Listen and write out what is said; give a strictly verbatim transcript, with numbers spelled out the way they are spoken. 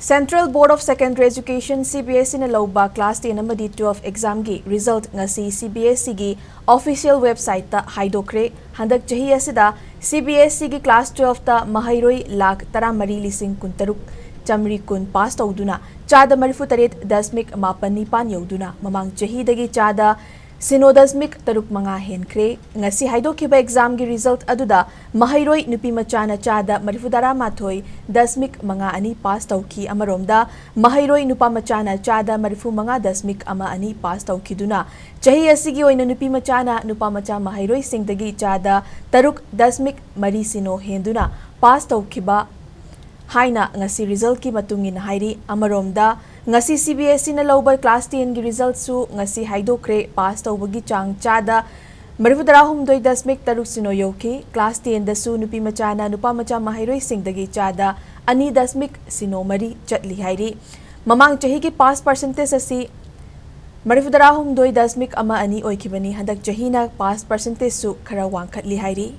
Central Board of Secondary Education, C B S E ꯅ ꯂꯧꯕ class ten ꯑꯃꯗꯤ twelve exam ꯒꯤ result ꯉꯁꯤ C B S E ꯒꯤ official website ꯇ ꯍꯥꯏꯗꯣꯛꯈ꯭ꯔꯦ꯫ ꯍꯟꯗꯛ ꯆꯍꯤ ꯑꯁꯤꯗ C B S E ꯒꯤ class twelve ꯇ ꯃꯍꯩꯔꯣꯏ ꯂꯥꯈ ꯇꯔꯥꯃꯔꯤ ꯂꯤꯁꯤꯡ ꯀꯨꯟꯇꯔꯨꯛ ꯆꯥꯃꯔꯤ ꯀꯨꯟ pass ꯇꯧꯗꯨꯅ ꯆꯥꯗ ꯃꯔꯤꯐꯨ ꯇꯔꯦꯠ ꯗꯁꯃꯤꯛ ꯃꯥꯄꯟ ꯅꯤꯄꯥꯟ ꯌꯧꯗꯨꯅ ꯃꯃꯥꯡ ꯆꯍꯤꯗꯒꯤ ꯆꯥꯗ ꯁꯤꯅꯣ ꯗꯁꯃꯤꯛ ꯇꯔꯨꯛ ꯃꯉꯥ ꯍꯦꯟꯈ꯭ꯔꯦ꯫ ꯉꯁꯤ ꯍꯥꯏꯗꯣꯛꯈꯤꯕ exam ꯒꯤ result ꯑꯗꯨꯗ ꯃꯍꯩꯔꯣꯏ ꯅꯨꯄꯤ ꯃꯆꯥꯅ ꯆꯥꯗ ꯃꯔꯤꯐꯨ ꯇꯔꯥꯃꯥꯊꯣꯏ ꯗꯁꯃꯤꯛ ꯃꯉꯥ ꯑꯅꯤ pass ꯇꯧꯈꯤ꯫ ꯑꯃꯔꯣꯝꯗ ꯃꯍꯩꯔꯣꯏ ꯅꯨꯄꯥ ꯃꯆꯥꯅ ꯆꯥꯗ ꯃꯔꯤꯐꯨ ꯃꯉꯥ ꯗꯁꯃꯤꯛ ꯑꯃ ꯑꯅꯤ pass ꯇꯧꯈꯤꯗꯨꯅ ꯆꯍꯤ ꯑꯁꯤꯒꯤ ꯑꯣꯏꯅ ꯅꯨꯄꯤ ꯃꯆꯥꯅ ꯅꯨꯄꯥ ꯃꯆꯥ ꯃꯍꯩꯔꯣꯏꯁꯤꯡꯗꯒꯤ ꯆꯥꯗ ꯇꯔꯨꯛ ꯗꯁꯃꯤꯛ ꯃꯔꯤ ꯁꯤꯅꯣ ꯍꯦꯟꯗꯨꯅ pass ꯇꯧꯈꯤꯕ ꯍꯥꯏꯅ ꯉꯁꯤ result ꯀꯤ ꯃꯇꯨꯡ ꯏꯟꯅ ꯍꯥꯏꯔꯤ꯫ ꯑꯃꯔꯣꯝꯗ ꯉꯁꯤ C B S E ꯅ ꯂꯧꯕ class ten ꯒꯤ result ꯁꯨ ꯉꯁꯤ ꯍꯥꯏꯗꯣꯛꯈ꯭ꯔꯦ꯫ Pass ꯇꯧꯕꯒꯤ ꯆꯥꯡ ꯆꯥꯗ ꯃꯔꯤꯐꯨ ꯇꯔꯥꯍꯨꯝꯗꯣꯏ ꯗꯁꯃꯤꯛ ꯇꯔꯨꯛ ꯁꯤꯅꯣ ꯌꯧꯈꯤ꯫ Class ten ꯗꯁꯨ ꯅꯨꯄꯤ ꯃꯆꯥꯅ ꯅꯨꯄꯥ ꯃꯆꯥ ꯃꯍꯩꯔꯣꯏꯁꯤꯡꯗꯒꯤ ꯆꯥꯗ ꯑꯅꯤ ꯗꯁꯃꯤꯛ ꯁꯤꯅꯣ ꯃꯔꯤ ꯆꯠꯂꯤ ꯍꯥꯏꯔꯤ꯫ ꯃꯃꯥꯡ ꯆꯍꯤꯒꯤ pass percentage ꯑꯁꯤ ꯃꯔꯤꯐꯨ ꯇꯔꯥꯍꯨꯝꯗꯣꯏ ꯗꯁꯃꯤꯛ ꯑꯃ ꯑꯅꯤ ꯑꯣꯏꯈꯤꯕꯅꯤ꯫ ꯍꯟꯗꯛ ꯆꯍꯤꯅ pass percentage ꯁꯨ ꯈꯔ ꯋꯥꯡꯈꯠꯂꯤ ꯍꯥꯏꯔꯤ꯫